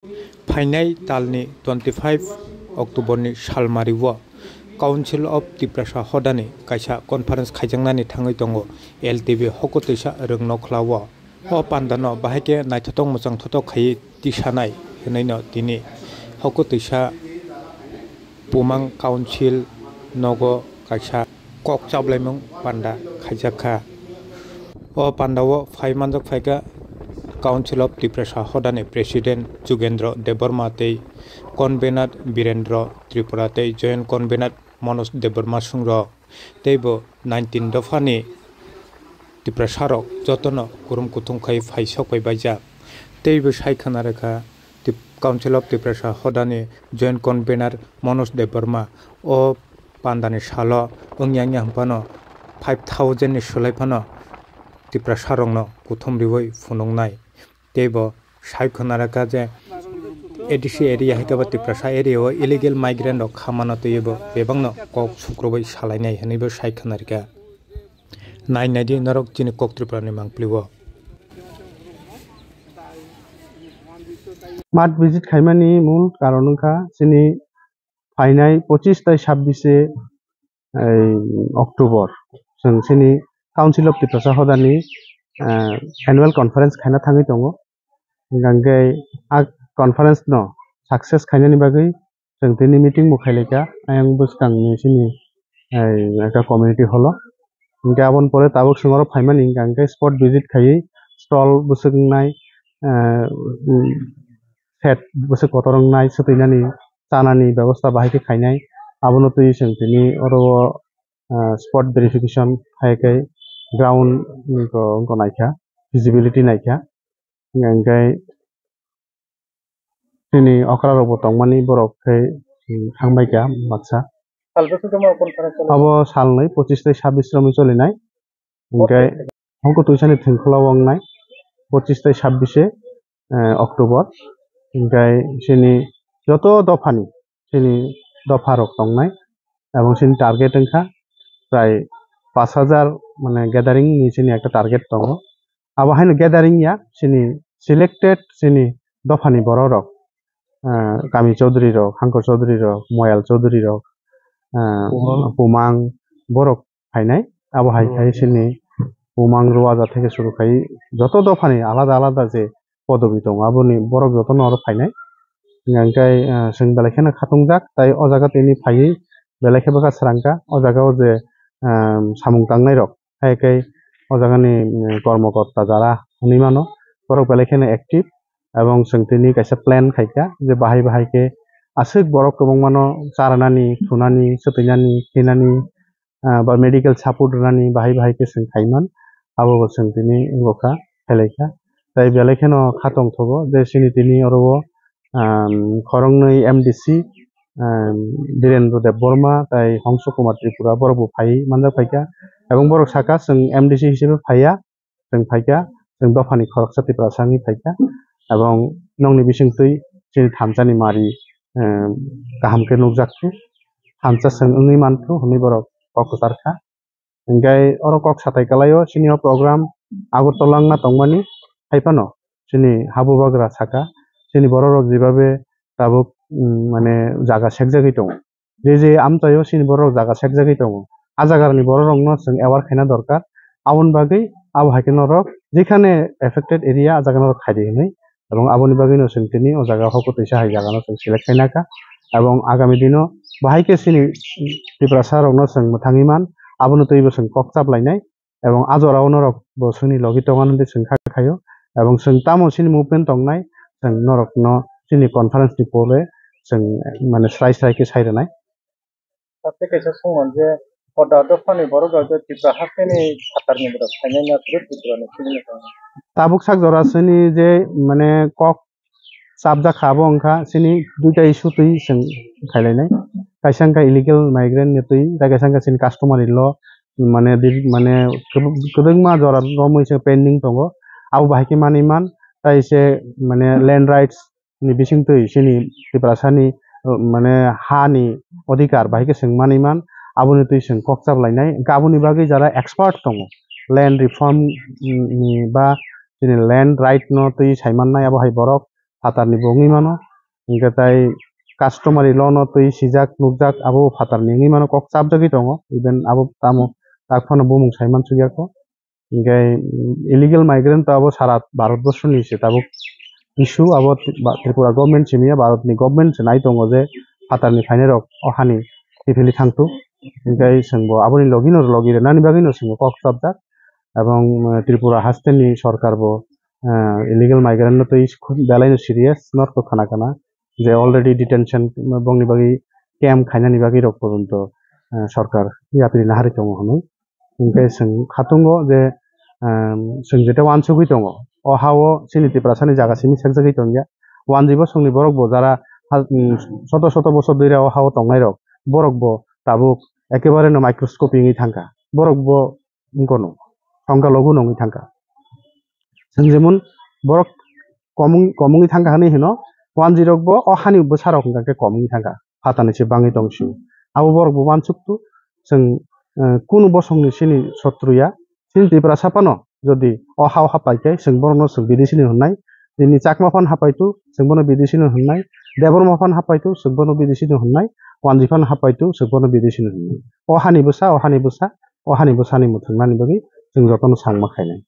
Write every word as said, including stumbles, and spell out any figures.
Phainai talni twenty five October ni salmari o Council of Tiprasa hodani kaisa conference khaijaknani thangwi tongo L T B Hokotwisa Rwngnokhla o. O pandano bahai khe naithotok mwchangthotok khaiwi tisanai hwnwi no tini Hokotwisa Pumang Council nogo kaisa kok chaplaimung panda khaijak kha. O pandao phai manjak phaikha Council of Tiprasa hodani President Jugendra Debbarma tei Convener Birendra Tripura tei Joint Convener Manoj Debbarma songrok tei bo nineteen dophani Tiprasarok jotono kurum kuthum khai phai sok phai baijak. Tei bo sai khwna rwkha Tip-, Council of Tiprasa hodani Joint Convener Manoj Debbarma o pandani salo wngya wngya hwnphano five thousand ni swlai phano Tiprasarokno kuthum riwi phunuknai. Tei bo sai khwna rwkha je A D C area hai khe bo Tiprasa area o illegal migrant rok kha mano twiwi bo bebakno kok sukrubwi salainai hwnwi bo sai khwna rwkha. Nai nai di norok chini kok Tripura ni mangpili o. Mat visit khaimani mul karon wngkha chini phainai pochis tai sabbish e, ei, October chwng chini Council of Tiprasa hodani, eh, annual conference khaina thangwi tongo. Hingkha hwnkhe a conference no success khainani bagwi chwng tini meeting bo khailaikha ayang bwskangni chini, eh, ekta community hall o. Hingkhe aboni pore tabuk chwng oro phaimani hingkha hwnkhe spot visit khaiwi stall bwswk wngnai, eh, um, shed bwswk kotor wngnai swtwinani chanani bebosta bahai khe khainai. Abono twi chwng tini oro o, ah, spot verification hai khe ground wngkha, wngkha naikha, feasibility naikha. Hingkha hwnkhe chini okra rokbo tongmani borok khe, hmm, thangbai kha baksa. Sal bwswk tongma conference choli? Abo salnwi pochis tei sabbish romwi cholinai. Hingkhe hongkhe twisani thwngkhwla o wngnai pochis tei sabbish e, eh, October. Hingkhe chini joto dophani chini dopha rok tongnai, ebong chini target wngkha prai pash hajar, mane, gathering ni chini ekta target tongo. Abo haino gathering ya, chini selected chini dophani borok rok, ah, Kami Chaudhary rok, Hangkor Chaudhary rok, Moyal Chaudhary rok, ah, Pumang. Pumang borok phainai. Abo hai khai chini Pumang, Ruaja theke suru khai joto dophani alada alada je podobi tongo, aboni borok jotono oro phainai. Hingkhe, ah, chwng belai kheno khatungjak, tai o jaga tini phaiwi belai khe bwkha srangkha. O jaga o je, ah, samung tangnai rok, hai khe o jaga ni, mm, kormokorta jara hwnwi mano, borok belai kheno active, ebong chwng tini kaisa plan khaikha je bahai bahai khe aswk borok kwbangmano charanani, thunani, swtwinani, khinani, ah, ba medical support rwnani bahai bahai khe chwng khaiman, abo bo chwng tini wngkha, khailaikha. Tai belai kheno kha tongthogo je chini tini oro o, um, khoroknwi M D C, um, Birendra Debbarma tai Hongso Kumar Tripura borok bo phai manjak phaikha, ebong borok saka chwng M D C hisabe phaiya, chwng phaikha, chwng dophani khoroksa Tiprasa wngwi phaikha, ebong nokni bisingtwi chini thansani mari, eh, kaham khe nukjak khe, thansa chwng wngwi man khe hwnwi borok kok kwchar kha. Hingkhe oro kok satai kwlaio, chini o program Agartala wngna tongmani, hai phano chini habubagra saka, chini borok rok jebabe tabuk, mm, mane jaga sekjagwi tongo. Je je amchaio chini borok jaga sekjagwi tongo. A jagarokni borok rokno chwng aware khaina dorkar. Aboni bagwi abo hai khe norok jekhane affected area, a jaga norok khaidi hwnwi. Ebong aboni bagwino chwng tini o jaga hoko twisa hai jagano chwng select khaina kha. Ebong agami dino bahai khe chini Tiprasa rokno chwng mwthangwi man, abono twibo chwng kok chaplainai. Ebong a jorao norok bo chwngni logi tongo hwnwi chwng kha khaio. Ebong chwng tamo chini movement tongnai, chwng norokno chini conference ni pore chwng, mane, srai srai khe sai rwnai. Tate kaisa songmani je hoda dophani borok rok je Tripura hasteni phatarni borok phainai na phuru Tripura ni simi ni tongo. Tabuk sak jora sini je, mane, kok chapjak kha, abo wngkha chini duita issue twi chwng khailainai. Kaisa wngkha illegal migrant ni twi, tei kaisa wngkha chini customary law, mane, di-, mane, kwbangma jora romwi se pending tongo. Abo bahai khe manwi man, tei se, mane, land rights ni bisingtwi chini Tiprasani, uh, mane, ha ni odhikar bahai khe chwng manwi man, aboni twi chwng kok chaplainai. Hwnkhe aboni bagwi jara expert tongo, land reform, mm, ni ba chini land right no twi saimannai, abo hai borok phatarni bo wngwi mano. Hingke tai customary law no twi sijak nukjak abo phatarni wngwi mano, kok chapjagwi tongo, even abo tamo tak phano bumung sai mansukya kho. Hingke illegal migrant to abo sara Bharat borsoni se tabuk issue, abo Tri-, ba-, Tripura government simi ya, Bharat ni government se nai tongo je phatarni phainai rok o hani kiphilwi thangtu. Hingke chwngbo aboni logino logi rwnani bagwino chwngbo kok chapjak. Ebong, eh, Tripura hasteni sorkar bo, eh, illegal migrant no twi khub belai no serious, norok to khana khana je already detention bongni bagwi camp khainani bagwi rok porjonto, eh, sorkar yapri nahari tongo hwnwi. Hingke chwng khatungo je, em, chwng jete uansugwi tongo, o ha-o chini Tiprasani jaga simi sekjagwi tongya. Wanji bosongni borok bo jara ha-, mm, soto soto bosor dwira o ha-o tongnai rok, borok bo tabuk ekebare no microscopic wngwi thangkha. Borok bo wngkha no, songkha logu no wngwi thangkha. Chwng jemon borok komung-, komungwi thangkha hwnwi hino, wanji rok bo o hani bwsa rok hwnkha khe komungwi thangkha, phatani se bangwi tong sio. Abo borok bo uansuktu, chwng, eh, kunu bosongni chini sotru ya, chini Tiprasa phano jodi o ha-o hapai khe chwng borokno chwng bidesi ni hwnnai, nini Chakma phano hapaitu chwng bono bidesi ni hwnnai, Debbarma phano hapaitu chwng bono bidesi ni hwnnai, wanji phano hapaitu chwng bono bidesi ni hwnnai. O hani bwsa, o hani bwsa, o hani bwsani mwthangmani bagwi chwng jotono sangma khainai.